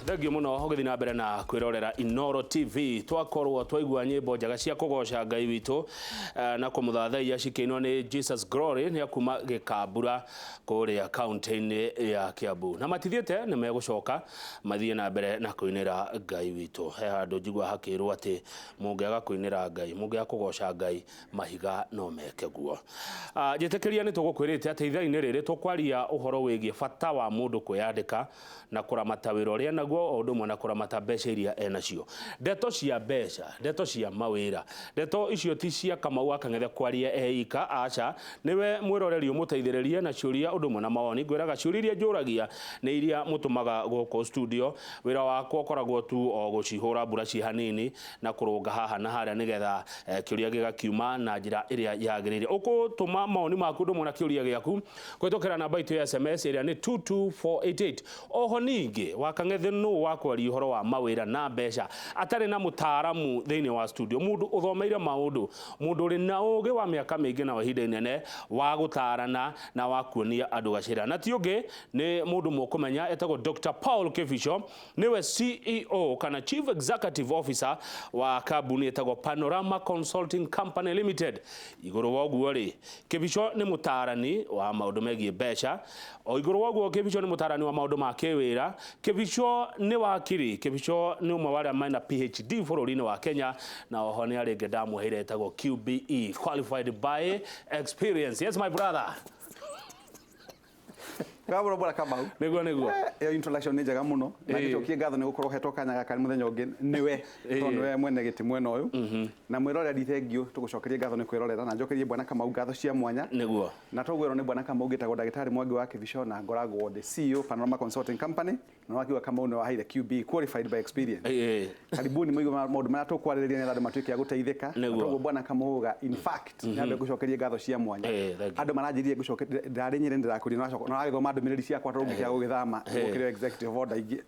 Thengiũ mũno ũgĩthiĩ na mbere na kwĩrorera Inoro TV. Twakorwo twaigua nyĩmbo njega cia kũgoca Ngai witũ na kũmũthathaiya cikĩinwo nĩ Jesus Glory nĩ akuma Gĩkambura kũrĩa kaunti-inĩ ya Kiambu. Na matithiĩte nĩ megũcoka mathiĩ na mbere na kũinĩra Ngai witũ. He handũ njigua hakĩrwo atĩ mũngĩaga kũinĩra Ngai, mũngĩaga kũgoca Ngai mahiga no meke guo. Njĩtĩkĩria nĩ tũgũkwĩrĩte atĩ ithaa-inĩ rĩrĩ tũkwaria ũhoro wĩgiĩ bata wa mũndũ kwĩyandĩka na kũramata wĩra ũrĩa enaguo o ũndũ ũmwe na kũramata mbeca iria enacio. Ndeto cia mbeca, ndeto cia mawĩra, ndeto icio ti cia Kamau wa Kang'ethe kwaria e ika, aca, nĩwe mwĩroreri ũmũteithĩrĩrie na ciũria ũndũ ũmwe na mawoni. Ngwĩraga ciũria iria njũragia nĩ iria mũtũmaga gũkũ studio, wĩra wakwa ũkoragwo tu o gũcihũra mburaci hanini na kũrũnga haha na harĩa nĩgetha kĩũria gĩgakiuma na njĩra ĩrĩa yagĩrĩire. Ũkũtũma mawoni maku ũndũ ũmwe na kĩũria gĩaku kũhĩtũkĩra namba itũ ya SMS ĩrĩa nĩ 22488. Oho ningĩ Wakang'ethe nũ wa kwaria ũhoro wa mawĩra na mbeca atarĩ na mũtaaramu thĩinĩ wa studio, mũndũ ũthomeire maũndũ, mũndũ ũrĩ na ũgĩ wa mĩaka mĩingĩ na wa ihinda inene wa gũtaarana na wa kuonia andũ gacĩra. Na ti ũngĩ nĩ mũndũ mũkũmenya etagwo Dr. Paul Kibicho, nĩwe CEO kana Chief Executive Officer wa kambuni ĩtagwo Panorama Consulting Company Limited. Igũrũ wa ũguo rĩ, Kibicho nĩ mũtaarani wa maũndũ megiĩ mbeca. O igũrũ wa ũguo Kibicho nĩ mũtaarani wa maũndũ ma kĩwĩra. Kibicho nĩ wakiri. Kibicho nĩ ũmwe wa arĩa mena PhD bũrũri-inĩ wa Kenya, na oho nĩ arĩ ĩngĩ ndamũheire ĩtagwo QBE, Qualified by Experience. Yes my brother. Gabro bora Kamau. Nĩguo nĩguo. Ĩyo introduction nĩ njega mũno na ngĩcokie ngatho nĩ gũkorwo hetwo kanya gaka mũthenya ũngĩ nĩwe tondũ nĩwe mwene gĩtĩ mwena ũyũ na mwĩroreri thengiũ tũgũcokerie ngatho nĩ kwĩrorera na njokerie bwana Kamau ngatho cia mwanya. Nĩguo. Na tũgwĩrwo nĩ bwana Kamau ngĩtagwo ndagĩtarĩ Mwangi wa Kĩbico na ngoragwo ndĩ CEO Panorama Consulting Company. Na wakiuga Kamau nĩ waheire QB qualified by experience. Karibuni mũigue maũndũ marĩa tũkwarĩrĩria nĩgetha andũ matuĩke a gũteithĩka. Na toguo bwana Kamau auga in fact nyambe ngũcokerie ngatho cia mwanya. Andũ maranjĩrire ngũcokerie ndarĩ Nyĩrĩ ndĩrakũria na ũragĩthoma ndũmĩrĩri ciakwa tondũ ũngĩkĩaga gũgĩthama gũkĩrĩ executive order ingĩ.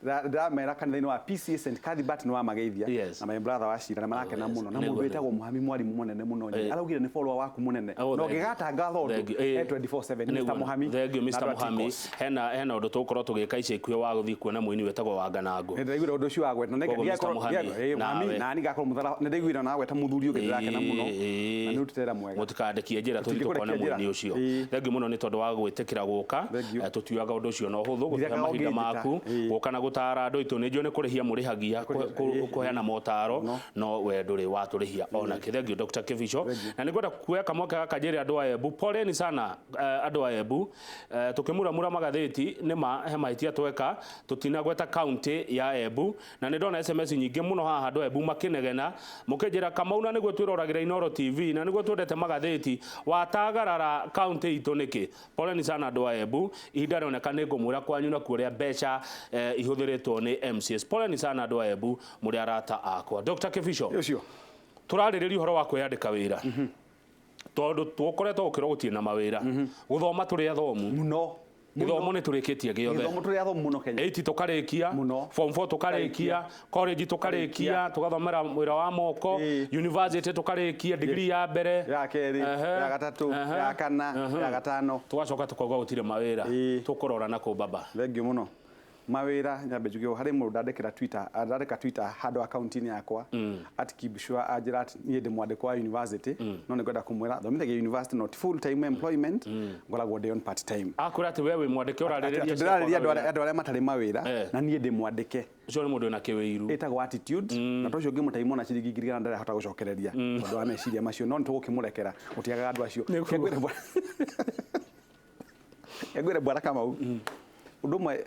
Ndĩramera kanitha-inĩ wa PCEA St Cuthbert nĩ wamageithia na my brother wa Cira na marakena mũno na mũndũ wĩtagwo Mũhami mwarimũ mũnene mũno Nyĩrĩ araugire nĩ follower waku mũnene na ũngĩgatangatha ũndũ e 24/7 Mr Mũhami. Thengiũ Mr Mũhami. Hena hena ũndũ tũgũkorwo tũgĩka ica ikuhĩ wa gũthiĩ kuona mũini wĩtagwo Wanganangũ. Nĩ ndĩraiguire ũndũ ũcio wagweta na Koguo Mr. Mũhami, nawe. nani ngakorwo mũthara nĩ ndaiguire na wagweta mũthuri ũngĩ ndĩrakena mũno na nĩ ũrutĩte wĩra mwega. Mũtikandekie njĩra tũthiĩ Tũtingĩkũrekia tũkone njĩra. mũini ũcio. Thengiũ mũno nĩ tondũ wa gwĩtĩkĩra gũka. Thengiũ. Tũtiugaga ũndũ ũcio na ũhũthũ gũtũhe Ndirekaga mahinda ũngĩnjĩta. maku gũka na gũtara andũ aitũ. Nĩ njũĩ nĩ kũrĩhia mũrĩhagia kũheana motaro no we ndũrĩ watũrĩhia ona kĩ. Thengiũ Dr. Kibicho. Na nĩ ngwenda kuoya kamweke gaka njĩre andũ a Embu poleni sana andũ a Embu. Tũkĩmuramura magathĩti nĩ ma he mahĩtia tweka tũtinagweta county ya Embu na nĩ ndona SMS nyingĩ mũno haha andũ a Embu makĩnegena mũkĩnjĩra Kamau na nĩguo twĩroragĩra Inooro TV na nĩguo twendete magathĩti watagarara county itũ nĩkĩ? Poleni sana andũ a Embu ihinda rĩoneka nĩ ngũmwĩra kwanyu nakuo ũrĩa mbeca ihũthĩrĩtwo nĩ MCAs. Poleni sana andũ a Embu mũrĩ arata akwa. Dr. Kibicho, Ũcio. tũrarĩrĩria ũhoro wa kwĩyandĩka wĩra. Tondũ tũkoretwo gũkĩrwo gũtirĩ na mawĩra. Gũthoma tũrĩ athomu. Mũno. Gĩthomo nĩ tũrĩkĩtie gĩothe. Gĩthomo tũrĩ athomu mũno Kenya. 8 tũkarĩkia. Mũno. Form 4 tũkarĩkia. College tũkarĩkia. Tũgathomera wĩra wa moko. University tũkarĩkia degree ya mbere. Ya kerĩ, ya gatatũ, ya kana, ya gatano. Tũgacoka tũkauga gũtirĩ mawĩra. Tũkũrora nakũ baba? Thengiũ mũno. Mawĩra nyambe njuge ũũ, harĩ mũndũ ndandĩkĩra Twitter, ndandĩka Twitter handũ akaunti-inĩ yakwa at Kibshua anjĩra atĩ niĩ ndĩ mwandĩkwo wa university no nĩ ngwenda kũmwĩra thomithagia university not full time employment ngoragwo ndĩ on part time. Akwĩra atĩ we wĩ mwandĩke ũrarĩrĩria Atĩ cia ndĩrarĩria kwaga wĩra. andũ arĩa matarĩ mawĩra na niĩ ndĩ mwandĩke. Ũcio nĩ mũndũ wĩna kĩwĩiru. Ĩtagwo attitude na to ũcio ũngĩmũtaimwo na ciringi 1,000 ndarahota gũcokereria tondũ wa meciria macio no nĩ tũgũkĩmũrekera gũtiagaga andũ acio. Nĩguo. Reke ngwĩre Bwana Kamau, ũndũ ũmwe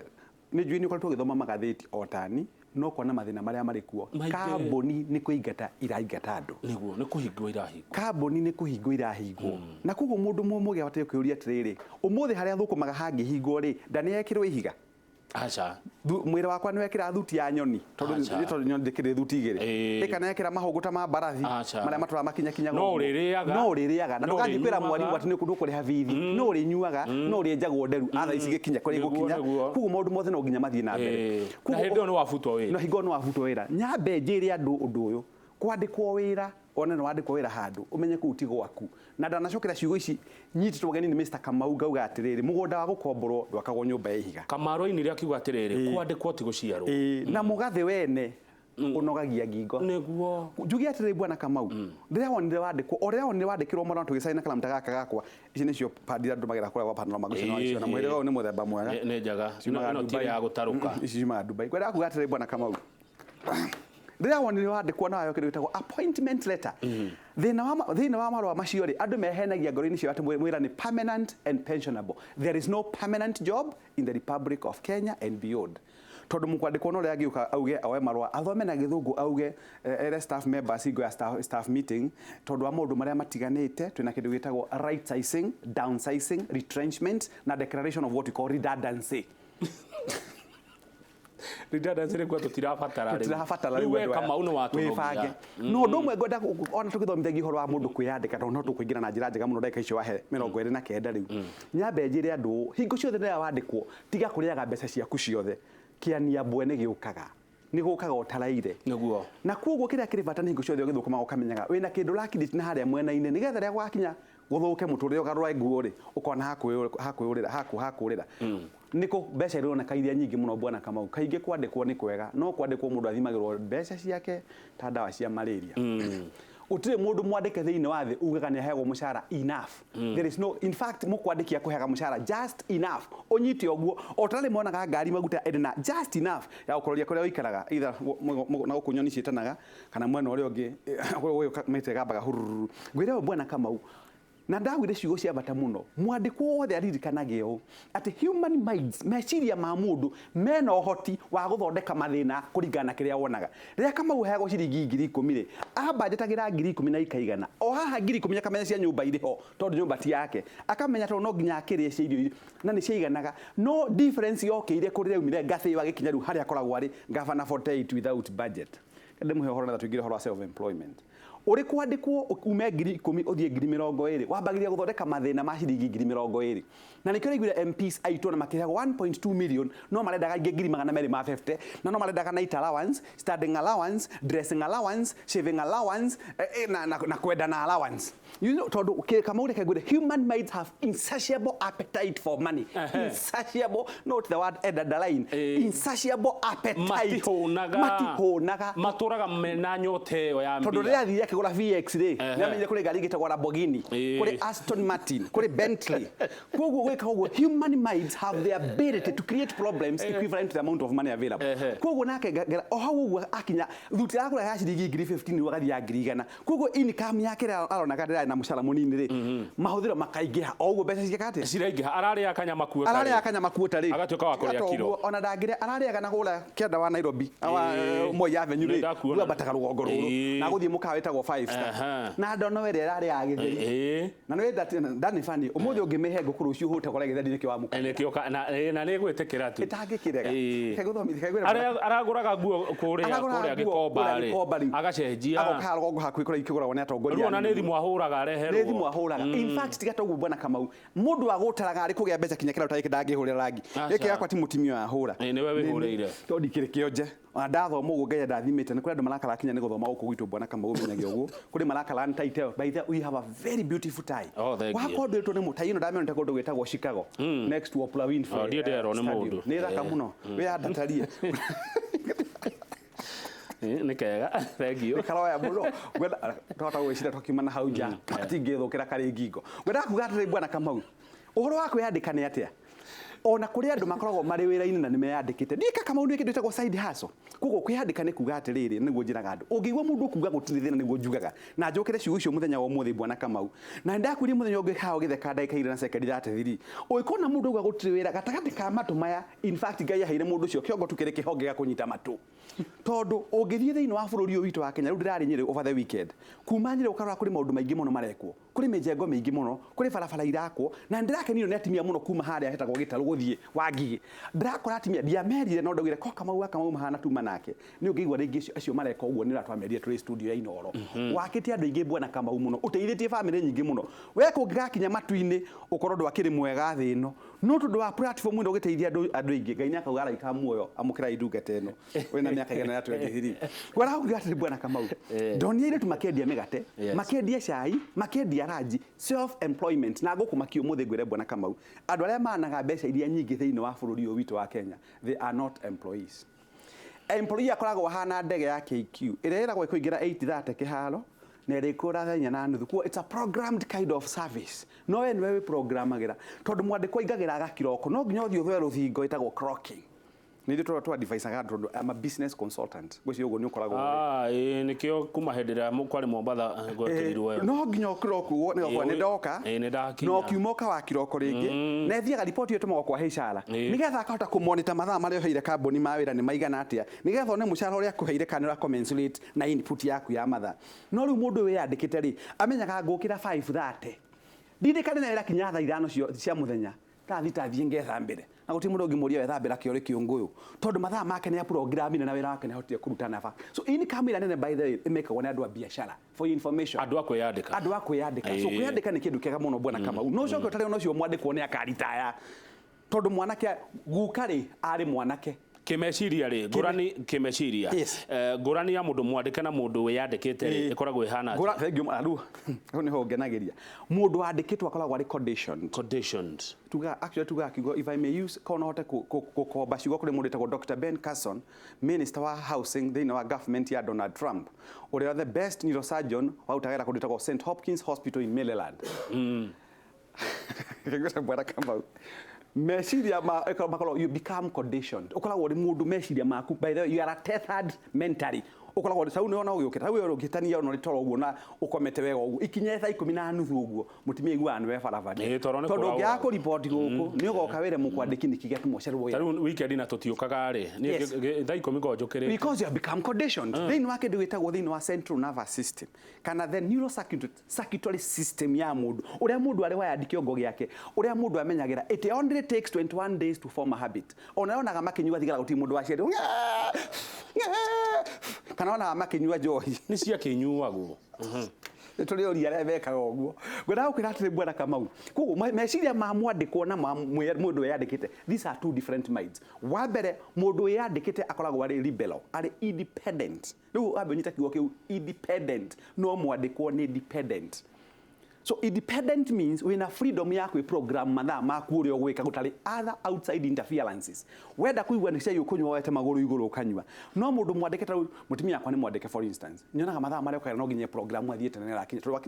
nĩ njũĩ nĩ ũkoretwo ũgĩthoma magathĩti o tani no kuona mathĩna marĩa marĩ kuo. Maingĩ. Kambuni nĩ kũingata iraingata andũ. Nĩguo, nĩ kũhingwo irahingwo. Kambuni nĩ kũhingwo irahingwo. Na koguo mũndũ mũgĩ abataire kwĩyũria atĩrĩrĩ, ũmũthĩ harĩa thũkũmaga hangĩhingwo rĩ, nda nĩ yekĩrwo ihiga? Aca. Mwĩrĩ wakwa nĩ wekĩra thuti ya nyoni tondũ Aca. nĩ tondũ nyoni ndĩkĩrĩ thuti igĩrĩ. Ĩĩ. Ĩ kana ekĩra mahũngũ ta ma mbarathi Aca. marĩa matũraga makinyakinyaga No ũguo. ũrĩrĩaga. No ũrĩrĩaga na No ndũgathiĩ kwĩra ũrĩnyuaga. mwarimũ atĩ nĩ ndũkũrĩha bithi. No ũrĩnyuaga, no ũrĩenjagwo nderu atha ici gĩkinya kũrĩa Nĩguo, igũkinya. nĩguo. Koguo maũndũ mothe no nginya mathiĩ na mbere. Ĩĩ. Na Koguo hĩndĩ ĩyo nĩ wabutwo wĩra. Na hingo ĩyo nĩ wabutwo wĩra. Nyambe njĩre andũ ũndũ ũyũ, kwandĩkwo wĩra One nĩ wandĩkwo wĩra handũ, ũmenye kũu ti gwaku. Na ndanacokera ciugo ici nyitĩtwo ũgeni nĩ Mr. Kamau, ngauga atĩrĩrĩ, mũgũnda wa gũkomborwo ndwakagwo nyũmba ya ihiga. Kamaru ainire akiuga atĩrĩrĩ, kwandĩkwo ti gũciarwo. Ĩĩ, na mũgathĩ wene ũnogagia ngingo. Nĩguo. Njuge atĩrĩrĩ, bwana Kamau, rĩrĩa wonire wandĩkwo, o rĩrĩa wonire wandĩkĩrwo marũa tũgĩcaina karamu ta gaka gakwa, ici nĩcio padi iria ndũmagĩra kũrĩa gwa Panorama ngũcio no na mũhĩrĩga ũyũ nĩ mũthemba mwega. Nĩ njega. Ciumaga Ĩno ti Dubai. ya gũtarũka. Ici ciumaga Dubai. Ngwendaga kuga atĩrĩrĩ, bwana Kamau, rĩrĩa wonire wandĩkwo na wayo kĩndũ gĩtagwo appointment letter, thĩna wa marũa macio rĩ, andũ mehenagia ngoro-inĩ ciao atĩ wĩra nĩ permanent and pensionable. There is no permanent job in the Republic of Kenya and beyond, tondũ mũkwandĩkwo no ũrĩa angĩũka auge oe marũa athome na Gĩthũngũ, auge ere staff members hingo ya staff meeting, tondũ wa maũndũ marĩa matiganĩte, twĩna kĩndũ gĩtagwo right sizing, downsizing, retrenchment na declaration of what we call redundancy. Redundancy nĩ kuga tũtirabatara rĩu. Tũtirabatara. Rĩu Rĩu we andũ aya. Kamau nĩ watũnogia. Wĩbange. No ũndũ ũmwe ngwenda ona tũgĩthomithagia ũhoro wa mũndũ kwĩyandĩka, tondũ no tũkũingĩra na njĩra njega mũno ndagĩka icio wahe 29. Rĩu nyambe njĩre andũ ũũ, hingo ciothe rĩrĩa wandĩkwo, tiga kũrĩaga mbeca ciaku ciothe. Kĩania mbwe nĩ gĩũkaga, nĩ gũkaga ũtaraire. Na koguo kĩrĩa kĩrĩ bata nĩ hingo ciothe ũgĩthũkũma ũkamenyaga wĩna kĩndũ ũrakindĩti na harĩa mwena-inĩ, nĩgetha rĩrĩa gwakinya gũthũke mũtũrĩre ũgarũre nguo rĩ, ũkona hakwĩyũrĩra hakũrĩra nĩkũ mbeca ironeka iria nyingĩ mũno. Bwana Kamau, kaingĩ kwandĩkwo nĩ kwega, no kwandĩkwo mũndũ athimagĩrwo mbeca ciake ta ndawa cia malaria. Gũtirĩ mũndũ mwandĩke thĩinĩ wa thĩ ugaga nĩ aheagwo mũcara enough. There is no, in fact, mũkwandĩki akũheaga mũcara just enough ũnyite ũguo, o ta rĩ monaga ngari maguta ĩrĩ na just enough ya gũkũroria kũrĩa ũikaraga, either na gũkũ nyoni ciĩtanaga kana mwena ũrĩa ũngĩ kũrĩa mĩtĩ ĩgambaga hurururu. Ngwĩre ũũ, bwana Kamau, na ndagwire ciugo cia bata mũno, mwandĩkwo wothe aririkanage ũũ atĩ human minds, meciria ma mũndũ mena ũhoti wa gũthondeka mathĩna kũringana na kĩrĩa wonaga. Rĩrĩa Kamau aheagwo ciringi 10,000 rĩ, ambanjetagĩra 10,000 na ikaigana o haha 10,000, akamenya cia nyũmba irĩ ho tondũ nyũmba ti yake, akamenya tondũ no nginya akĩrĩe cia irio na nĩ ciaiganaga. No difference yokĩire kũrĩa yaumire ngathĩ agĩkinya rĩu harĩa akoragwo arĩ gavana 48 without budget. Ndĩmũhe ũhoro na tũingĩre ũhoro wa self employment. Ũrĩ kwandĩkwo ume 10,000 ũthiĩ 20,000, wambagĩrĩria gũthondeka mathĩna ma ciringi 20,000. Na nĩkĩo ũraiguire MPs aitũ na makĩheagwo 1.2 million, no marendaga ingĩ 250,000, na no marendaga night allowance, standing allowance, dressing allowance, shaving allowance, na kwendana allowance, tondũ Kamau, reke ngwĩre, human minds have insatiable appetite for money. Insatiable, not the word line, insatiable appetite. Matihũnaga. Matihũnaga. Matũraga mena nyota ĩyo ya tondũ mbia. Rĩrĩa athire akĩgũra VX rĩ, nĩamenyire kũrĩ ngari ĩngĩ ĩtagwo Lamborghini, kũrĩ Aston Martin, kũrĩ Bentley. Koguo gwĩka ũguo, human minds have the ability to create problems equivalent to the amount of money available. Koguo nake o hau ũguo akinya thuti aragũra ya ciringi 15,000, rĩu agathiĩ ya 100,000. Koguo income yake ĩrĩa aronaga ndĩrarĩ na mũcara mũnini rĩ, mahũthĩro makaingĩha o ũguo, mbeca ciake atĩa? Ciraingĩha. Ararĩa kanyama kuo. Ararĩa kanyama kuo tarĩ Agatuĩka wa kũrĩa kiro. Ona ndangĩrĩa, ararĩaga na kũrĩa kĩanda wa Nairobi wa Moi Avenue Nĩ rĩ, ndakuona. rĩu ambataga rũgongo rũrũ na gũthiĩ mũkawa wĩtagwo Five Star na ndono ĩrĩa ĩrarĩaga gĩtheri. Na nĩ ndani bani ũmũthĩ ũngĩmĩhe ngũkũ, rũciũ ũhũte kũrĩa gĩtheri nĩkĩo wamũka. Nĩkĩo na nĩ gwĩtĩkĩra tu. Ĩtangĩkĩrega. Kegũthomithia. Aragũraga nguo kũrĩa Aragũraga kũrĩa nguo Gĩkomba kũrĩa rĩ, Gĩkomba rĩ. Agacenjia. Agoka rũgongo hakuhĩ kũrĩa ikĩgũragwo nĩ atongoria Rĩu ona nĩ anene. thimũ ahũraga areherwo. Nĩ thimũ ahũraga. In fact, tiga toguo, bwana Kamau, mũndũ agũtaraga arĩ kũgĩa mbeca kinya kĩrĩa ũtarĩ ndangĩhũrĩra rangi. Aca. Gĩkĩ yakwa ti mũtumia ũyũ ahũra. Ĩ, nĩwe wĩhũrĩire. Tondũ ndikĩrĩ kĩonje, ona ndathoma ũguo ngeria ndathimĩte, nĩ kũrĩ andũ marakara kinya nĩ gũthoma gũkũ gwitũ. Bwana Kamau, ũmenyage ũguo kũrĩ marakara nĩ tai teo. By the way, we have a very beautiful tie. Oh, thank you. Wakwa ndwĩtwo nĩ mũtai ĩno ndamĩonete kũndũ gwĩtagwo Chicago, next to Oprah Winfrey. Oh, ndiĩ nderwo nĩ Stadium. mũndũ. Nĩ thaka mũno, wĩ andatarie. Nĩ kega, thank you. Karoya mũno. Ngwenda twahota gwĩciria twakiuma na hau nja atingĩthũkĩra karĩ ngingo. Ngwendaga kuga atĩrĩ, bwana Kamau, ũhoro wa kwĩyandĩka nĩ atĩa? Ona kũrĩ andũ makoragwo marĩ wĩra-inĩ na nĩ meyandĩkĩte. Ndiĩka Kamau, nĩ kĩndũ gĩtagwo side hustle. Koguo kwĩyandĩka nĩ kuga atĩrĩrĩ, nĩguo njĩraga andũ, ũngĩigua mũndũ kuga gũtirĩ thĩna, nĩguo njugaga na njũkĩre ciugo icio mũthenya wa ũmũthĩ. Bwana Kamau, na nĩndakwĩrire mũthenya ũngĩ haha ũgĩtheka ndagĩka 2 na sekendi 33, ũngĩkona mũndũ auga gũtirĩ wĩra gatagatĩ ka matũ maya, in fact, Ngai aheire mũndũ ũcio kĩongo tu kĩrĩ kĩhonge gĩa kũnyita matũ, tondũ ũngĩthiĩ thĩinĩ wa bũrũri ũyũ witũ wa Kenya. Rĩu ndĩrarĩ Nyĩrĩ over the weekend. Kuma Nyĩrĩ ũkarora kũrĩ maũndũ maingĩ mũno marekwo, kũrĩ mĩjengo mĩingĩ mũno, kũrĩ barabara irakwo, na nĩndĩrakenirio nĩ atumia mũno. Kuma harĩa hetagwo Gĩtarũ gũthiĩ Wangigĩ, ndĩrakora atumia. Ndiamerire, no ndaugire ko Kamau wa Kamau mahana tuma nake nĩ ũngĩigua rĩngĩ acio mareka ũguo. Nĩ ũrĩa twamerire tũrĩ studio ya Inooro. Wakĩte andũ aingĩ, bwana Kamau, mũno, ũteithĩtie bamĩrĩ nyingĩ mũno. We kũngĩgakinya matu-inĩ ũkorwo ndwakĩrĩ mwega thĩ ĩno. No tondũ wa platform ĩno ũgĩteithia andũ aingĩ, Ngai nĩakauga araika muoyo amũkĩra ndungata ĩno wĩna mĩaka 123. Ngwenda atĩrĩ bwana Kamau, ndonire airĩtu makĩendia mĩgate, makĩendia cai, makĩendia ranji, self employment. Na ngũkũmakia ũmũthĩ ngwĩre bwana Kamau, andũ arĩa managa mbeca iria nyingĩ thĩinĩ wa bũrũri ũyũ witũ wa Kenya, they are not employees. Employee akoragwo ahana ndege ya KQ ĩrĩa ĩragwo ĩkũingĩra 8:30 kĩharo na ĩrĩkũra thaa 4:30. Kuo it's a programmed kind of service. No we nĩwe wĩprogramagĩra, tondũ mwandĩkwo aingagĩra gakiroko, no nginya ũthiĩ ũthwe rũthingo ĩtagwo clocking. Nĩ ithuĩ tũ advisaga andũ tondũ I'm a business consultant. Ngwĩciria ũguo nĩ ũkoragwo ũrĩ. Ĩĩ, nĩkĩo kuma hĩndĩ ĩrĩa kwarĩ Mombatha gwekĩrirwo ĩyo. No nginya ũkĩrokwo nĩgakorwo nĩ ndoka Nĩ ndakinya. na ũkiuma ũka wa kiroko rĩngĩ, na ĩthiaga riboti ĩyo ĩtũmagwo kwa HR nĩgetha akahota kũmonita mathaa marĩa ũheire kambuni ma wĩra nĩ maigana atĩa, nĩgetha one mũcara ũrĩa akũheire kana nĩ ũra commensurate na input yaku ya mathaa. No rĩu mũndũ ũyũ wĩyandĩkĩte rĩ, amenyaga ngũkĩra 5:30, ndirikane na wĩra kinya thaa 5 cia mũthenya, thaa 6 thiĩ ngethambĩre, na gũtirĩ mũndũ ũngĩmũria wethambĩra kĩo kĩũngũyũ, tondũ mathaa make nĩ aprogramire na wĩra wake nĩ ahotire kũruta naba. So income ĩrĩa nene, by the way, ĩmĩkagwo nĩ andũ a biacara, for your information. Andũ a kwĩyandĩka. Andũ a kwĩyandĩka. So kwĩyandĩka nĩ kĩndũ kĩega mũno, bwana Kamau. No ũcoke ũtarĩ ona ũcio mwandĩkwo nĩ akaritaya, tondũ mwanake guka rĩ arĩ mwanake. Kĩmeciria rĩ, ngũrani kĩmeciria, ngũrani ya mũndũ mwandĩke na mũndũ wĩyandĩkĩte rĩ, ĩkoragwo ĩhana atĩa? Ngũra thank you. Rĩu hau nĩho ngenagĩria. Mũndũ wandĩkĩtwo akoragwo arĩ conditioned. Conditioned. Tuga actually tuga kiugo, if I may use, korwo no hote gũkomba ciugo kũrĩ mũndũ wĩtagwo Dr. Ben Carson, minister wa housing thĩinĩ wa government ya Donald Trump, ũrĩa the best neurosurgeon warutaga wĩra kũndũ gwĩtagwo St Hopkins Hospital in Maryland. Ngwĩra bwana Kamau, meciria ma makorwo you become conditioned, ũkoragwo ũrĩ mũndũ meciria maku, by the way, you are tethered mentally. Ũkoragwo sau nĩ ona ũgĩũkĩra hau ũngĩtania ona ũrĩ toro ũguo na ũkomete wega ũguo, ikinye thaa 10:30 ũguo, mũtumia aiguaga nĩwe barabara. Ĩĩ, toro nĩ tondũ kũraũra. Ũngĩaga kũriboti gũkũ nĩ ũgoka wĩre mũkwandĩki nĩkĩ gĩatũma ũcererwo Ta wĩra. Rĩu weekend na tũtiũkaga rĩ, niĩ thaa 10 ngoragwo njũkĩrĩte. Because you have become conditioned. Thĩinĩ wa kĩndũ gĩtagwo thĩinĩ wa central nervous system kana the neurocirculatory system ya mũndũ, ũrĩa mũndũ arĩ wired, kĩongo gĩake ũrĩa mũndũ amenyagĩra, it only takes 21 days to form a habit. Ona yonaga makĩnyua thigara, gũtirĩ mũndũ waciarirwo kana onaga makĩnyua njohi. Nĩ ciakĩnyuagwo. Nĩ tũrĩ oria arĩa mekaga ũguo. Ngwendaga gũkwĩra atĩrĩ bwana Kamau, koguo meciria ma mwandĩkwo na ma mũndũ wĩyandĩkĩte, these are two different minds. Wa mbere, mũndũ wĩyandĩkĩte akoragwo arĩ liberal, arĩ independent. Rĩu wambe ũnyite kiugo kĩu independent, no mwandĩkwo nĩ dependent. So independent means wĩna freedom ya kwĩ program mathaa maku ũrĩa ũgwĩka gũtarĩ other outside interferences. Wenda kũigua nĩ cai ũkũnyua, wete magũrũ igũrũ ũkanyua. No mũndũ mwandĩke, ta rĩu mũtumia wakwa nĩ mwandĩke, for instance, nyonaga mathaa marĩa ũkaira no nginya program athiĩ tene nĩarakinya, tondũ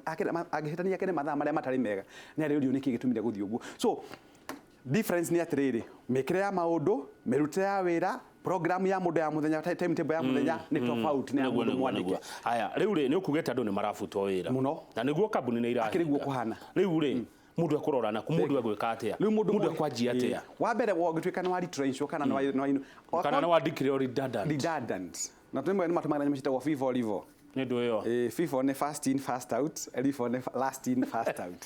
angĩhĩtania akene mathaa marĩa matarĩ mega nĩ arĩũrio nĩkĩ gĩtũmire gũthiĩ ũguo. So difference nĩ atĩrĩrĩ, mĩkĩre ya maũndũ, mĩrutĩre ya wĩra, program ya mũndũ ya mũthenya, timetable ya mũthenya nĩ tofauti na ya Nĩguo, mũndũ nĩguo, mwandĩke. Nĩguo. Haya, rĩu rĩ, nĩ ũkugĩte andũ nĩ marabutwo wĩra. Mũno. Na nĩguo kambuni nĩ irahinga. Akĩrĩ guo kũhana. Rĩu rĩ, mũndũ ekũrora naku, mũndũ egwĩka atĩa? Rĩu mũndũ Mũndũ ekwanjia atĩa? Wa mbere, ũngĩtuĩka nĩ wa retrenchwo kana nĩ wa Kana nĩ wa declare redundant. Redundant na tũmwe nĩ matũmagĩra nyamũ ciĩtagwo FIFO, LIFO. Nĩ ndũ ĩyo? FIFO nĩ first in first out, LIFO nĩ last in first out.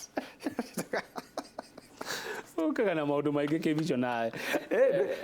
Ũkaga na maũndũ maingĩ kĩbico nawe.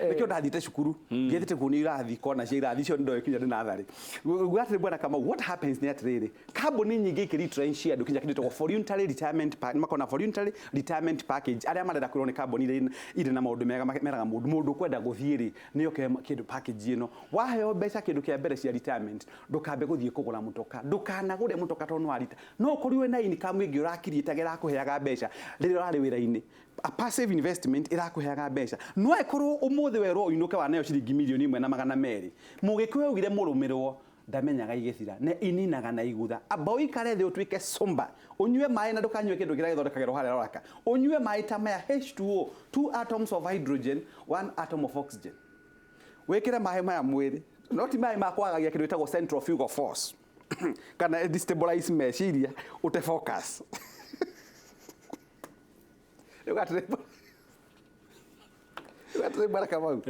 Nĩkĩo ndathiĩte cukuru, ndiathiĩte kuonio irathi kona cia irathi icio, ndoĩ kinya ndĩ natharĩ. Nguga atĩrĩ bwana Kamau, what happens nĩ atĩrĩrĩ, kambuni nyingĩ ikĩretrench andũ kinya kĩndũ gĩtagwo voluntary retirement package, makona voluntary retirement package. Arĩa marenda kwĩrwo nĩ kambuni irĩ na maũndũ mega meraga mũndũ ũkwenda gũthiĩ rĩ, nĩ oke kĩndũ package ĩno. Waheo mbeca kĩndũ kĩa mbere cia retirement, ndũkambe gũthiĩ kũgũra mũtoka, ndũkanagũre mũtoka tondũ nĩ warita. No ũkorirwo na income ĩngĩ ũrakiriĩtaga ĩrakũheaga mbeca rĩrĩa ũrarĩ wĩra-inĩ, a passive investment ĩrakũheaga mbeca. No ĩkorwo ũmũthĩ werwo ũinũke waneo ciringi 1,200,000, mũgĩkũyũ augire mũrũmĩrwo ndamenyaga igĩthira na ininaga na igutha. Amba ũikare thĩ ũtuĩke somba, ũnyue maĩ na ndũkanyue kĩndũ kĩrĩa gĩthondekagĩrwo harĩa roraka. Ũnyue maĩ ta maya, H2O, two atoms of hydrogen, one atom of oxygen. Wĩkĩre maĩ maya mwĩrĩ, no ti maĩ ma kwagagia kĩndũ gĩtagwo centrifugal force kana destabilize meciria ũte focus. Rĩu atĩrĩ bwana Kamau,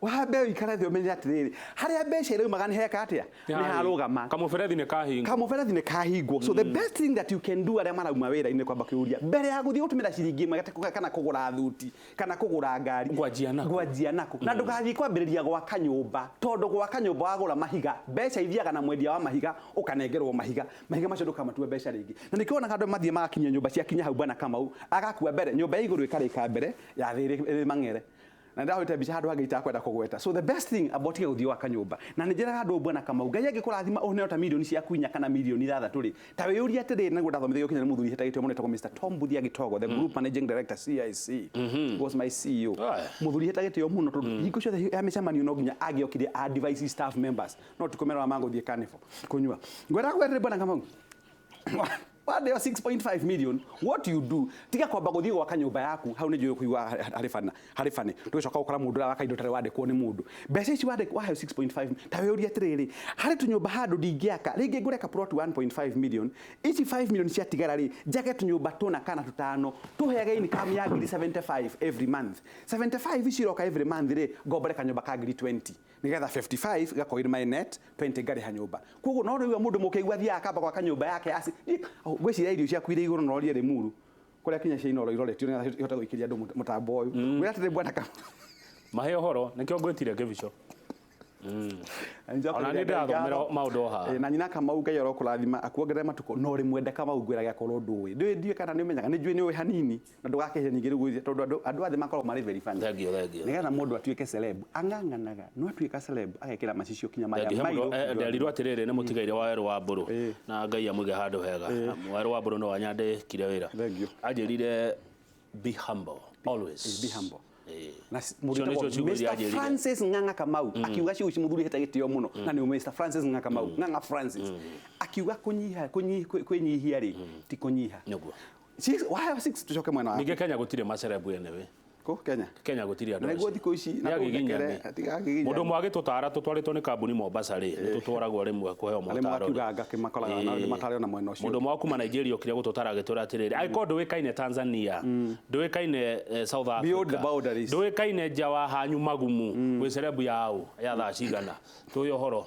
Wambe ũikare thĩ ũmenye atĩrĩrĩ, harĩa mbeca iraumaga nĩ heka atĩa, nĩ harũgama. Kamũberethi nĩ kahingwo. Kamũberethi nĩ kahingwo. So the best thing that you can do arĩa marauma wĩra-inĩ kwamba kĩũria mbere ya gũthiĩ gũtũmĩra ciringi ĩmwe kana kũgũra thuti kana kũgũra ngari, Ngwanjia nakũ? Ngwanjia nakũ? Na ndũgathiĩ kwambĩrĩria gwaka nyũmba, tondũ gwaka nyũmba wagũra mahiga, mbeca ithiaga na mwendia wa mahiga, ũkanengerwo mahiga, mahiga macio ndũkamatua mbeca rĩngĩ. Na nĩkĩo wonaga andũ mathiĩ magakinyia nyũmba ciakinya hau bwana Kamau, agakua mbere, nyũmba ya igũrũ ĩkarĩka mbere ya thĩ ĩrĩ mang'ere. Na ndahũrĩte mbica handũ hangĩ itakwenda kũgweta. So the best thing about tiga gũthiĩ gwaka nyũmba. Na nĩ njĩraga andũ bwana Kamau, Ngai angĩkũrathima ũneo ta milioni ciaku inya kana milioni ithathatũ rĩ, ta wĩyũrie atĩrĩrĩ, nĩguo ndathomithagio kinya nĩ mũthuri hetagĩtio mũno etagwo Mr. Tom Mbuthia Gitogo, the group managing director CIC, was my CEO. Mũthuri hetagĩtio mũno tondũ hingo ciothe ya mĩcemanio no nginya angĩokire advise staff members, no ti kũmera magũthiĩ carnival kũnyua. Ngwenda kwĩra bwana Kamau, wadeo 6.5 million, what you do, tiga kwamba gũthiĩ gwaka nyũmba yaku hau nĩ njũĩ kũigua harĩ bana harĩ bane tũgĩcoka gũkora mũndũ ũrĩa waka indo tarĩ wandĩkwo nĩ mũndũ. Mbeca ici wandĩkwo waheo 6.5, ta wĩyũrie atĩrĩrĩ, harĩ tũnyũmba handũ ndingĩaka rĩngĩ ngũre ka plot 1.5 million, ici 5 million ciatigara rĩ, njake tũnyũmba tũna kana tũtano tũheage income ya ngiri 75 every month. 75 ici iroka every month rĩ, ngombore kanyũmba ka ngiri 20 nigetha 55 gakorwo irĩ my net, 20 ngarĩha nyũmba. Koguo no rĩu mũndũ mũkĩigua athiaga akamba gwaka nyũmba yake aci ngwĩciria irio ciaku irĩ igũrũ no ũrie Rĩmuru kũrĩa kinya cia Inooro iroretio nĩgetha ihote gũikĩria andũ mũtambo ũyũ. Ngwĩra atĩrĩ bwana Kamau, Mahe ũhoro nĩkĩo ngwĩtire Kĩbico. Ona niĩ ndĩrathomera maũndũ o haha. Na nyina Kamau, Ngai arokũrathima akuongerere matukũ, no rĩmwenda Kamau ngwĩrage akorwo ndũĩ ndũĩ ndiũĩ kana nĩ ũmenyaga, nĩ njũĩ nĩ ũĩ hanini na ndũgakĩhe nyingĩ rĩu gwĩthia, tondũ andũ othe makoragwo marĩ very funny. Thank you, thank you. Nĩgetha mũndũ atuĩke celeb ang'ang'anaga, no atuĩka celeb agekĩra macicio kinya marĩa Thank you. mairũ. Nderirwo atĩrĩrĩ, nĩ mũtigaire wa Werũ wa Mbũrũ na Ngai amũige handũ hega. Werũ wa Mbũrũ no wanyandĩkire wĩra. Thank you. Anjĩrire be humble always. Be humble. Na Icio mũndũ nĩcio wĩtagwo ciugo iria Mr. anjĩrire. Francis Ng'ang'a Kamau akiuga ciugo ici mũthuri hete gĩtĩo mũno, na nĩ Mr. Francis Ng'ang'a Kamau, Ng'ang'a Francis akiuga kũnyiha kwĩnyihia rĩ ti kũnyiha. Nĩguo. Six, waheo 6 tucoke mwena waku. Ningĩ Kenya gũtirĩ macerebu anyway. Kũ Kenya? Kenya gũtirĩ andũ Na nĩguo acio. thikũ ici na Nĩ agiginyani. kũndekere, tiga agiginyani. Mũndũ ũmwe agĩtũtara tũtwarĩtwo nĩ kambuni Mombasa rĩ, nĩ tũtwaragwo rĩmwe kũheo Arĩa motaro. makiuga ngakĩ makoraga na nĩ matarĩ ona mwena ũcio. Mũndũ ũmwe wa kuma Nigeria okire gũtũtara agĩtwĩra atĩrĩrĩ, angĩkorwo ndũĩkaine Tanzania, ndũĩkaine South Africa, Beyond the boundaries. ndũĩkaine nja wa hanyu magumu, gwĩ cerebu ya ũ ya thaa cigana, tũĩ ũhoro.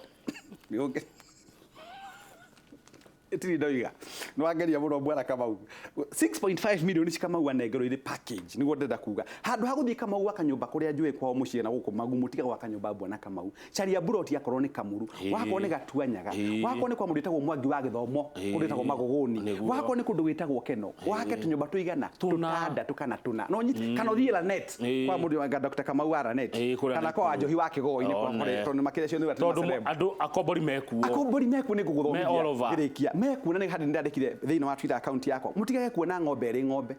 Ĩtirĩ ndoiga nĩ wangeria mũno bwana Kamau. 6.5 million ici Kamau anengerwo irĩ package, nĩguo ndĩrenda kuga handũ ha gũthiĩ Kamau gwaka nyũmba kũrĩa njũĩ kwao mũciĩ na gũkũ Magumu, tiga gwaka nyũmba bwana Kamau, caria buroti akorwo nĩ Kamuru, wakorwo nĩ Gatuanyaga, wakorwo nĩ kwa mũndũ wĩtagwo Mwangi wa Gĩthomo, kũndũ wĩtagwo Magũgũni, wakorwo nĩ kũndũ gwĩtagwo Keno, wake tũnyũmba tũigana tũtandatũ kana tũna no nyiti, kana ũthiĩ Lanet kwa mũndũ wa Dr. Kamau wa Lanet, kana kwa Wanjohi wa Kĩgoi-inĩ kwa One. tondũ makĩria cio nĩ Tondũ andũ akombori mekuo. Akombori mekuo nĩ Me all over. ngũgũthomithia ngĩrĩkia mekuo, na nĩ handũ ndandĩkire thĩinĩ wa Twitter account yakwa, mũtigage kuona ng'ombe ĩrĩ ng'ombe.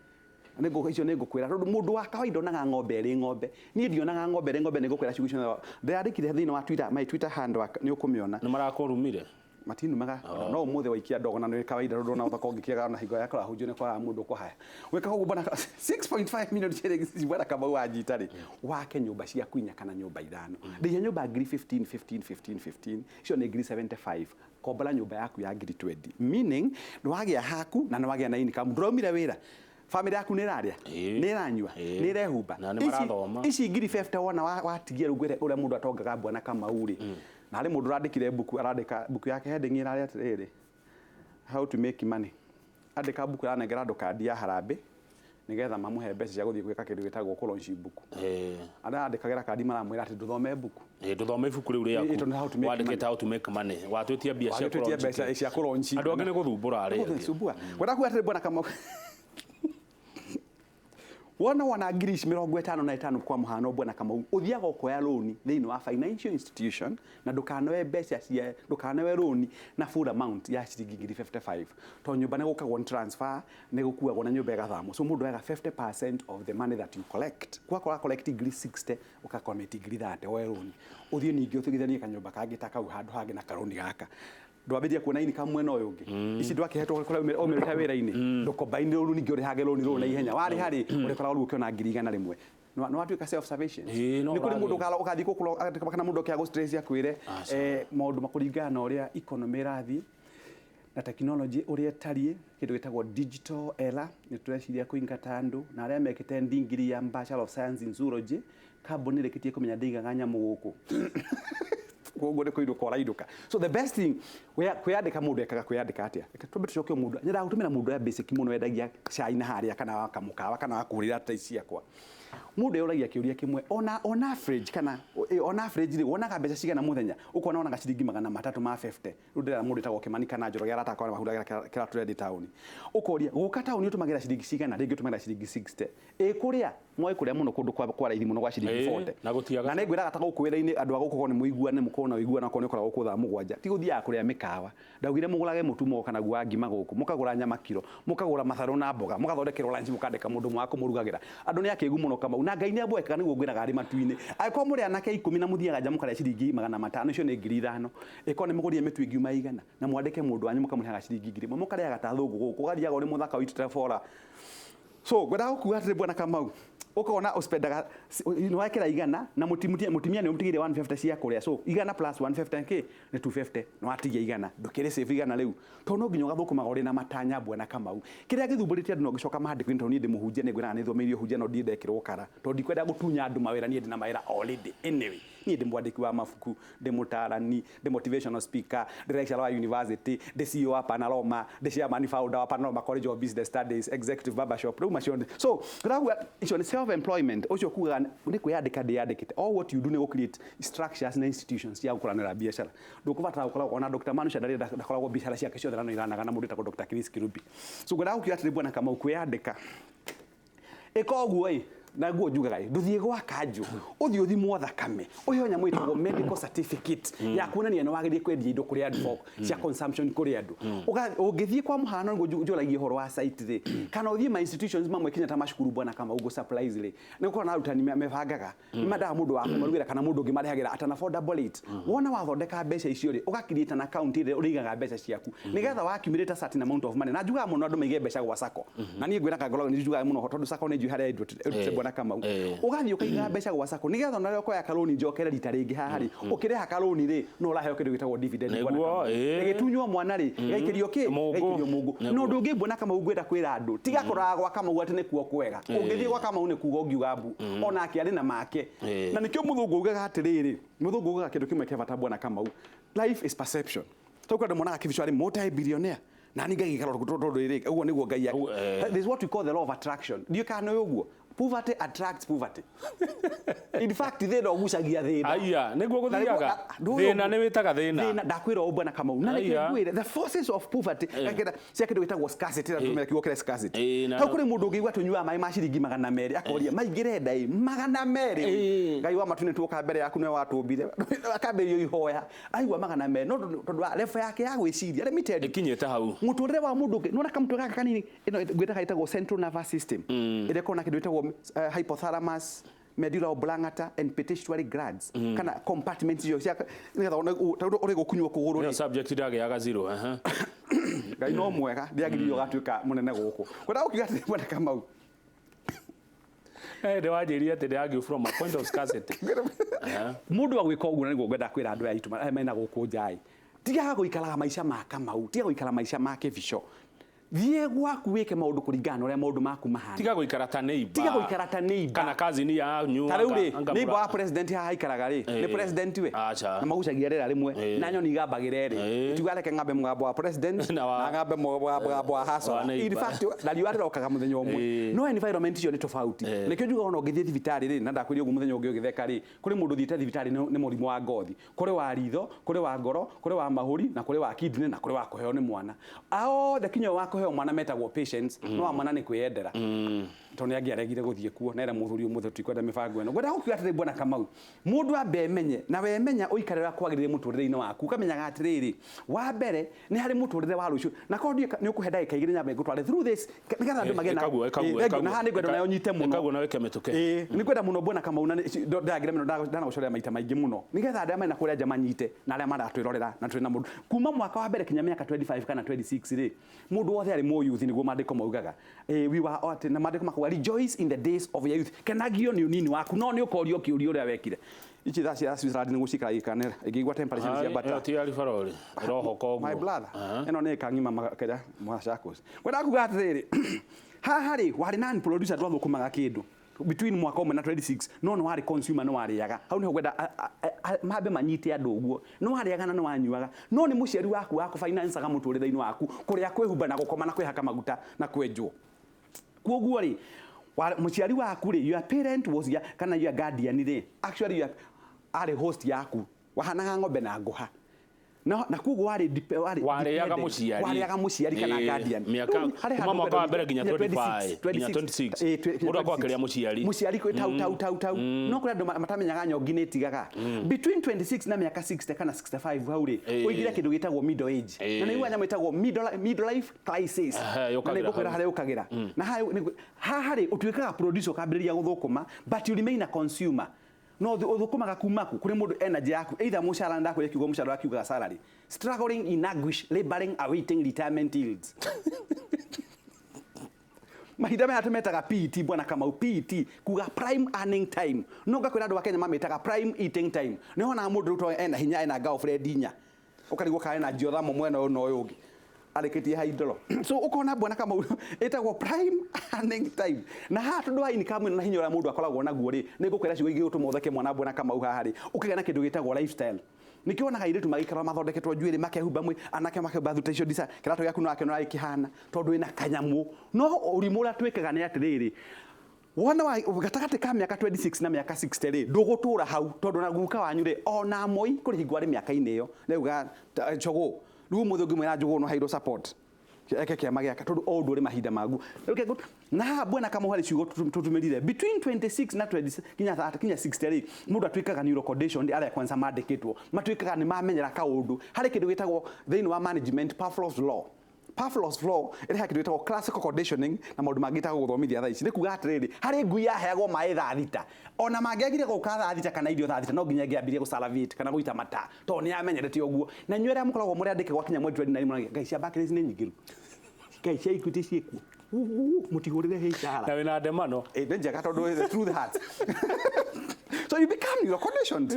Nĩ icio nĩ ngũkwĩra tondũ mũndũ wa kawaida onaga ng'ombe ĩrĩ ng'ombe, niĩ ndionaga ng'ombe ĩrĩ ng'ombe. Nĩ ngũkwĩra ciugo icio ndĩrandĩkire thĩinĩ wa Twitter, my Twitter handle nĩ ũkũmĩona. Nĩ marakũrumire. Matinumaga no ũmũthĩ waikia ndogo na nĩ kawaida tondũ ona ũthaka ũngĩkĩaga ona hingo ya kũrahunjio nĩ kwaraga mũndũ ũkũhaya gwĩka ũguo bwana. 6.5 million shillings bwana Kamau wanjita rĩ, wake nyũmba ciaku inya kana nyũmba ithano, ndĩhia nyũmba ngiri 15 15 15 15, icio nĩ ngiri 75, kombora nyũmba yaku ya ngiri 20, meaning nĩ wagĩa haku na nĩ wagĩa na income, ndũraumire wĩra, family yaku nĩ ĩrarĩa, nĩ ĩranyua, nĩ ĩrehumba. Na nĩ marathoma. Ici ngiri 50 wona watigia rĩu ngwĩre ũrĩa mũndũ atongaga bwana Kamau rĩ, na harĩ mũndũ ũrandĩkire mbuku, arandĩka mbuku yake heading ĩrarĩ atĩrĩrĩ, how to make money. Andĩka mbuku aranengera andũ kandi ya harambĩ nĩgetha mamũhe mbeca cia gũthiĩ gwĩka kĩndũ gĩtagwo kũlaunch mbuku. Arĩa andĩkagĩra kandi maramwĩra atĩ ndũthome mbuku. Ndũthome ibuku rĩu rĩaku. Tondũ how to make Wandĩkĩte how to make money, watwĩtia mbia cia Wagĩtwĩtia kũlaunch mbeca cia kũlaunch. Andũ angĩ nĩ gũthumbũra arĩa angĩ. Gũthumbũra. Ngwenda kuga atĩrĩ bwana Kamau, wona ngiri ici 55 kwa mũhano bwana Kamau, ũthiaga ũkoya rũni thĩinĩ wa financial institution na ndũkanoe mbeca cia ndũkanoe rũni na full amount ya ciringi ngiri 55, tondũ nyũmba nĩ gũkagwo nĩ transfer, nĩ gũkuagwo na nyũmba ĩgathamwo. So mũndũ oyaga 50% of the money that you collect. Kwakora collect ngiri 60, ũgacommit ngiri 30 woe rũni, ũthiĩ ningĩ ũtigithanie kanyũmba kangĩ ta kau handũ hangĩ na karũni gaka ndwambĩrĩria kuona income mwena ũyũ ũngĩ. Ici ndwakĩhetwo kũrĩa umĩrĩte wĩra-inĩ, ndũkombaini rũu ningĩ ũrĩhage rũni rũu na ihenya, warĩha rĩ ũrĩkoragwo rĩu ũkĩona ngiri 100. Nĩ watuĩka self sufficient. No Nĩ kũrĩ ũragĩra. mũndũ ũgathiĩ gũkũro kana mũndũ ũkĩaga gũ stress akwĩre Aca. Maũndũ makũringana na ũrĩa economy ĩrathiĩ. Na technology ũrĩa ĩtariĩ, kĩndũ gĩtagwo digital era, nĩ tũreciria kũingata andũ na arĩa mekĩte ndingiri ya Bachelor of Science in Zoology, kambuni ĩrĩkĩtie kũmenya ndĩigaga nyamũ gũkũ, koguo nĩ kũinũka ũrainũka. So the best thing, kwĩyandĩka, mũndũ ekaga kwĩyandĩka atĩa? Reke twambe tũcoke mũndũ nyendaga gũtũmĩra mũndũ ũrĩa basic mũno wendagia cai na harĩa kana wa kamũkawa kana wa kũhũrĩra tai ciakwa. Mũndũ eyũragia kĩũria kĩmwe, ona on average kana on average rĩ, wonaga mbeca cigana mũthenya? Ũkona wonaga ciringi 350. Rĩu ndĩrera mũndũ wĩtagwo Kĩmani kana Njoroge, arata akwa mahuraga kĩrĩa tũrendi taũni. Ũkoria gũka taũni ũtũmagĩra ciringi cigana? Rĩngĩ ũtũmagĩra ciringi 60. Ĩ kũrĩa moĩ kũrĩa mũno kũndũ kwa raithi mũno gwa ciringi 40. Na gũtiaga. Na nĩngwĩraga ta gũkũ wĩra-inĩ, andũ a gũkũ korwo nĩ mũiguane, mũkorwo na ũiguano, okorwo nĩ ũkoragwo gũkũ thaa 7, ti gũthiaga kũrĩa mĩkawa. Ndaugire mũgũrage mũtu mũgoka naguo wa ngima gũkũ, mũkagũra nyama kiro, mũkagũra matharũ na mboga, mũgathondekerwo lunch, mũkandĩka mũndũ ũmwe wa kũmũrugagĩra. Andũ nĩ akĩgu mũno, Kamau, na Ngai nĩ amwekaga nĩguo ngwĩraga arĩ matu-inĩ. Angĩkorwo mũrĩ anake 10 na mũthiaga nja mũkarĩa ciringi 500, icio nĩ 5,000. Ĩkorwo nĩ mũgũrire mĩtu ĩngiuma 100 na mwandĩke mũndũ wanyu mũkamũrĩhaga ciringi 1,000, mũkarĩaga ta thũngũ gũkũ, ũgathiaga ũrĩ mũthaka ũitĩte bora. So ngwendaga gũkuga atĩrĩ, bwana Kamau, ũkona ũspendaga nĩ wekĩra 100 na mũtumia nĩ ũmũtigĩire 150 cia kũrĩa, so 100 plus 150 kĩ nĩ 250, nĩ watigia 100, ndũkĩrĩ save 100 rĩu, tondũ no nginya ũgathũkũmaga ũrĩ na matanya. Bwana Kamau, kĩrĩa gĩthumbũrĩte andũ no ngĩcoka maandĩko-inĩ, tondũ niĩ ndĩ mũhunjia, nĩ ngwĩraga nĩ thomeire ũhunjia, no ndirĩ ndekĩrwo kara, tondũ ndikwenda gũtunya andũ mawĩra. Niĩ ndĩ na mawĩra already. Anyway, niĩ ndĩ mwandĩki wa mabuku, ndĩ mũtarani, ndĩ motivational speaker, ndĩ lecturer wa university, ndĩ CEO wa Panorama, ndĩ chairman founder wa Panorama College of Business Studies, executive barbershop, rĩu macio. So ndĩrauga icio nĩ self employment. Ũcio kugaga nĩ kwĩyandĩka ndĩyandĩkĩte. All what you do nĩ gũ create structures na institutions cia gũkũranĩra biacara. Ndũkũbatara gũkoragwo ona Dr. Manusha ndarĩ ndakoragwo biacara ciake ciothe na no iranaga na mũndũ wĩtagwo Dr. Chris Kirubi. So ngwendaga gũkiuga atĩrĩ, bwana Kamau, kwĩyandĩka, ĩka ũguo ĩ, naguo njugaga ĩ, ndũthiĩ gwa kanjũ, ũthiĩ ũthimwo thakame, ũheo nyamũ ĩtagwo medical certificate ya kuonania nĩ wagĩrĩire kwendia indo kũrĩ andũ cia consumption kũrĩ andũ. Ũngĩthiĩ kwa mũhano nĩguo njũragie ũhoro wa site rĩ, kana ũthiĩ ma institutions mamwe kinya ta macukuru, bwana Kamau, ngũ surprise rĩ, nĩ gũkorwo na arutani mebangaga nĩ mendaga mũndũ wa kũmarugĩra kana mũndũ ũngĩ marehagĩra at an affordable rate. Wona wathondeka mbeca icio rĩ, ũga create an account ĩrĩa ũrĩigaga mbeca ciaku nĩgetha wa accumulate a certain amount of money. Na njugaga mũno andũ maige mbeca gwa sacco, na niĩ ngwĩraga ngoragwo nĩ njugaga mũno tondũ sacco nĩ njũĩ harĩa ĩndutĩte, bwana Kamau. Ũgathiĩ ũkaiga mbeca gwa sacco nĩgetha ona rĩrĩa ũkoya karũni, njokere rita rĩngĩ haha rĩ, ũkĩrĩha karũni rĩ, no ũraheo kĩndũ gĩtagwo dividend, bwana Kamau. Ĩgĩtunywo mwana rĩ, ĩgaikĩrio kĩ? Mũngũ. Ĩgaikĩrio mũngũ. Na ũndũ ũngĩ, bwana Kamau, ngwenda kwĩra andũ, tiga kũroraga gwa Kamau atĩ nĩkuo kwega. Ũngĩthiĩ gwa Kamau nĩ kuga ũngiuga mbu, onake arĩ na make. Na nĩkĩo mũthũngũ augaga atĩrĩrĩ, mũthũngũ augaga kĩndũ kĩmwe kĩa bata, bwana Kamau: life is perception. Tondũ andũ monaga Kĩbico arĩ multi billionaire na ni ngagĩikara tondũ rĩrĩ ũguo nĩguo Ngai This is what we call the law of attraction. Ndiũ kana nĩ ũguo, poverty attracts poverty. In fact, thĩna ũgucagia thĩna. Aya nĩguo Na nĩguo- gũthiaga. Ndũĩ Thĩna nĩ wĩtaga thĩna. Thĩna, ndakwĩra ũũ, bwana Kamau, na reke Aya. ngwĩre the forces of poverty gakĩra cia kĩndũ gĩtagwo scarcity, na tũmĩra kiugo kĩrĩa scarcity. Hau kũrĩ mũndũ ũngĩigua tũnyuaga maĩ ma ciringi 200, akoria maingĩre nda ĩ 200. Ngai wa matu, nĩ tuoka mbere yaku, nĩwe watũmbire. Akambĩrĩria ihoya aigua 200, no tondũ wa level yake ya gwĩciria, let me tell you, ĩkinyĩte hau. Mũtũrĩre wa mũndũ ũngĩ nĩwona kamũtwe gaka kanini, ĩno ngwĩtaga ĩtagwo central nervous system, ĩrĩa ĩkoragwo na kĩndũ gĩtagwo hypothalamus, medulla oblongata and pituitary glands, kana compartments icio cia nĩgetha one tondũ ũrĩ gũkunywo kũgũrũ Nĩyo rĩ. subject ndagĩaga zero, aha. Ngai no mwega, ndĩagiririo gatuĩka mũnene gũkũ. Kwenda gũkiuga atĩrĩ, bwana Kamau, Ndĩ wanjĩrire atĩ ndĩragiu from a point of scarcity. Mũndũ agwĩka ũguo, na nĩguo ngwenda kwĩra andũ aya aitũ arĩa mena gũkũ nja ĩ, tigaga gũikaraga maica ma Kamau, tiga gũikara maica ma Kĩbico. Thiĩ gwaku wĩke maũndũ kũringana na ũrĩa maũndũ maku mahana. Tiga gũikara ta neighbor. Tiga gũikara ta neighbor. Kana cousin yanyu. Ta rĩu rĩ, anga neighbor wa president haha aikaraga rĩ, nĩ president we? Acha. Na magucagia rĩera rĩmwe na nyoni igambagĩra ĩrĩ. Tiga reke ngambe mũgambo wa president Na na ngambe mũgambo wa wa hasola. In neighbor. fact, na riũa rĩrokaga mũthenya ũmwe, no environment icio nĩ tofauti. Nĩkĩo njugaga ona ũngĩthiĩ thibitarĩ rĩ, na ndakwĩria ũguo mũthenya ũngĩ ũgĩtheka rĩ, kũrĩ mũndũ ũthiĩte thibitarĩ nĩ mũrimũ wa ngothi, kũrĩ wa ritho, kũrĩ wa ngoro, kũrĩ wa mahũri, na kũrĩ wa kidney, na kũrĩ wa kũheo nĩ mwana. Othe kinya wa kũheo mwana metagwo patients, no wa mwana nĩ kwĩyendera, tondũ nĩ angĩaregire gũthiĩ kuo nere mũthuri ũmũthĩ tutikwenda mĩbango ĩno. Ngwenda gũkiuga atĩrĩ, bwana Kamau, mũndũ ambe emenye, na wemenya ũikare ũrĩa kwagĩrĩire mũtũrĩre-inĩ waku, ũkamenyaga atĩrĩrĩ, wa mbere nĩ harĩ mũtũrĩre wa rũciũ, na korwo ndiũĩ nĩ ũkũhe ndagĩka 2 nyambe ngũtware through this nĩgetha andũ magĩe na Ĩkaguo, ĩkaguo, Thank you. ĩkaguo. Na haha nĩngwenda nayo nyite mũno. Ĩkaguo na wĩke mĩtũkĩ. Ĩĩ, nĩngwenda mũno, bwana Kamau, na ndagĩra mũno ndanagũcorea maita maingĩ mũno nĩgetha arĩa mena kũrĩa nja manyite na arĩa maratwĩrorera. Na twĩna mũndũ kuma mwaka wa mbere kinya mĩaka 25 kana 26 rĩ, mũndũ wothe arĩ mũyuthi, nĩguo maandĩko maugaga. We were atĩ na maandĩko makauga, "Rejoice in the days of your youth," kenagio nĩ ũnini waku, no nĩ ũkorio kĩũria ũrĩa wekire. Ici thaa cia Switzerland nĩ gũcikara ikanera ĩngĩigua temperature nĩ ciambata. Ti aribarori ĩrohoka ũguo. My brother, ĩno nĩ kang'ima kĩrĩa Machakos. Ngwenda kuga atĩrĩrĩ, haha rĩ warĩ non producer, ndwathũkũmaga kĩndũ between mwaka ũmwe na 26, no nĩ warĩ consumer, nĩ warĩaga. Hau nĩho ngwenda mambe manyite andũ ũguo. Nĩ warĩaga na nĩ wanyuaga, no nĩ mũciari waku wa kũfinancaga mũtũrĩre-inĩ waku, kũrĩa, kwĩhumba na gũkoma na kwĩhaka maguta na kwenjwo. Koguo rĩ, mũciari waku rĩ, your parent was your, kana your guardian rĩ, actually your, arĩ host yaku, wahanaga ng'ombe na ngũha no, na koguo warĩ warĩ Warĩaga dependent. Mũciari. Warĩaga mũciari kana guardian. Mĩaka Rĩu harĩ kuma handũ mwaka wa mbere nginya 25, nginya 26. Mũndũ akorwo 26. akĩrĩa mũciari. Mũciari kwĩ tau tau tau tau, no kũrĩ andũ matamenyaga nyongi nĩ ĩtigaga between 26 na mĩaka 60 kana 65. Hau rĩ, ũingĩre kĩndũ gĩtagwo middle age, na nĩ nyamũ ĩtagwo middle life crisis. Ehe, Na yũkagĩra nĩ ngũkwĩra hau. harĩa ũkagĩra na haha rĩ, ũtuĩkaga producer, ũkambĩrĩria gũthũkũma, but you remain a consumer. No ũthũkũmaga kuma kũ? Kũrĩ mũndũ energy yaku, either mũcara, ndakwĩra kiugo mũcara, wakiugaga salary, struggling in anguish, laboring, awaiting retirement yields. Mahinda maya tũmetaga PET, bwana Kamau, PET kuga prime earning time, no ngakwĩra andũ a Kenya mamĩtaga prime eating time. Nĩ wonaga mũndũ rĩu to ena hinya, ena girlfriend inya, ũkarigwo kana ena njiothamo mwena ũyũ na ũyũ ũngĩ arĩkĩtie haindoro. So ũkona, bwana Kamau, ĩtagwo prime earning time. Na haha tondũ wa income ĩno na hinya ũrĩa mũndũ akoragwo naguo rĩ, nĩ ngũkwĩra ciugo ingĩgũtũma ũtheke mwana, bwana Kamau. Haha rĩ, ũkĩgĩa na kĩndũ gĩtagwo lifestyle. Nĩkĩo wonaga airĩtu magĩikara mathondeketwo njuĩrĩ, makehumba mwĩ anake makehumba thuta icio ndisa, kĩratũ gĩaku no wakĩona gĩkĩhana tondũ wĩna kanyamũ. No ũrimũ ũrĩa twĩkaga nĩ atĩrĩrĩ, wona wa gatagatĩ ka mĩaka 26 na mĩaka 60 rĩ, ndũgũtũra hau, tondũ na guka wanyu rĩ, ona moi kũrĩ hingo arĩ mĩaka-inĩ ĩyo rĩuga njogũ. Rĩu ũmũthĩ ũngĩmwĩra njogũ no hairwo support eke kĩama gĩake, tondũ o ũndũ ũrĩ mahinda maguo. Rĩu na haha, bwana Kamau, harĩ ciugo tũtũmĩrire between 26 na 20 nginya 30 nginya 60 rĩ, mũndũ atuĩkaga neuroconditioned. Arĩa kwanza mandĩkĩtwo matuĩkaga nĩ mamenyera kaũndũ. Harĩ kĩndũ gĩtagwo thĩinĩ wa management Pavlov's law. Pavlov's law ĩrehaga kĩndũ gĩtagwo classical conditioning na maũndũ mangĩ itagũgũthomithia thaa ici. Nĩ kuga atĩrĩrĩ, harĩ ngui yaheagwo maĩ thaa 6, ona mangĩagire gũka thaa 6 kana irio thaa 6, no nginya ĩngĩambirie gũsalivate kana gũita mata, tondũ nĩ yamenyerete ũguo. Na inyuĩ arĩa mũkoragwo mũrĩ andĩke gwakinya mweri 29, mũragia Ngai cia Barclays nĩ nyingĩru, Ngai cia Equity ciĩkuo, mũtihũrĩre HR. Na wĩna ndemano. Nĩ njega tondũ the truth hurts. So you become you're conditioned.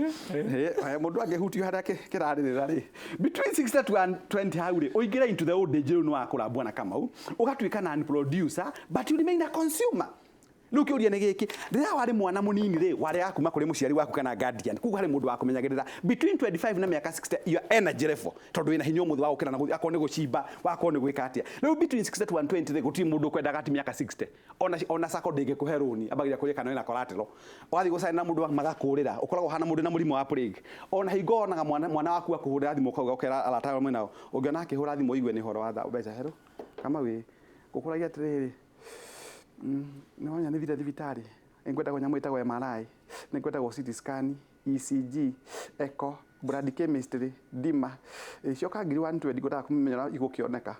Mũndũ angĩhutio harĩa kĩrarĩrĩra rĩ, between 60 to 20 hau rĩ, ũingĩre into the old age. Rĩu nĩ wakũra, bwana Kamau, ũgatuĩka non producer, but you remain a consumer. Rĩu kĩũria nĩ gĩkĩ, rĩrĩa warĩ mwana mũnini rĩ, warĩaga kuma kũrĩ mũciari waku kana guardian, koguo harĩ mũndũ wa kũmenyagĩrĩra. Between 25 na mĩaka 60, your energy level, tondũ wĩna hinya ũmũthĩ wa gũkĩra na gũthiĩ, akorwo nĩ gũcimba, wakorwo nĩ gwĩka atĩa. Rĩu between 60 to 120 rĩ, gũtirĩ mũndũ ũkwendaga ati mĩaka 60. Ona sacco ndĩngĩkũhe rũni, ambagĩria kũria kana wĩna collateral. Wathiĩ gũcaina na mũndũ magakũrĩra, ũkoragwo ũhana mũndũ na mũrimũ wa plague. Ona hingo wonaga mwana waku akũhũrĩra thimũ, ũkauga, ũkera arata arĩa mwĩnao, ũngĩona akĩhũra thimũ ũigue nĩ ũhoro wa mbeca. Hello Kamau, ĩ ngũkũragia atĩrĩrĩ, nĩ wamenya nĩ thire thibitarĩ, nĩ ngwendagwo nyamũ ĩtagwo MRI, nĩ ngwendagwo CT scan, ECG, echo, blood chemistry, ndima cioka ngiri 120, ngwendaga kũmenya ũrĩa igũkĩoneka.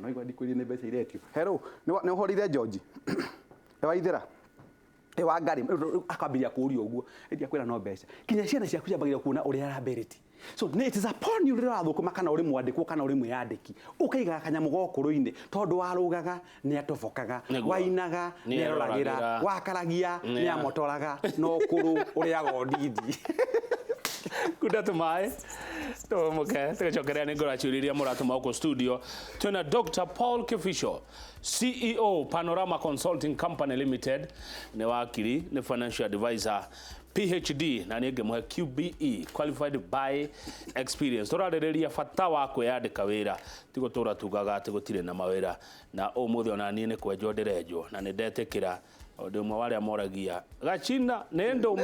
No igua ndikwĩrie nĩ mbeca iretio. Hello, nĩ ũhorire George? Nĩ waithĩra? Ĩ Wangari akambĩrĩria kũũria ũguo, ĩndi akwĩra no mbeca. Kinya ciana ciaku ciambagĩrĩria kuona ũrĩa arambĩrĩti. So it is upon you rĩrĩa ũrathũkũma, kana ũrĩ mwandĩkwo kana ũrĩ mwĩyandĩki, ũkaigaga kanyamũ gokũrũ-inĩ, tondũ warũgaga nĩ atobokaga, wainaga nĩ eroragĩra, eroragĩra. Wakaragia nĩ amotoraga, no kũrũ ũrĩaga ũndindi. Kunda tũmaĩ tũmũke tũgĩcokerea nĩ ngora ciũria iria mũratũma gũkũ studio. Twĩna Dr. Paul Kifico, CEO Panorama Consulting Company Limited, nĩ wakiri, nĩ financial advisor, PhD, na nĩ ngĩmũhe QBE, qualified by experience. Tũrarĩrĩria bata wa kwĩyandĩka wĩra, ti gũtũra tugaga atĩ gũtirĩ na mawĩra. Na ũmũthĩ ona niĩ nĩ kwenjwo ndĩrenjwo na nĩ ndetĩkĩra, ũndũ ũmwe wa arĩa moragia gacina nĩ ndũme.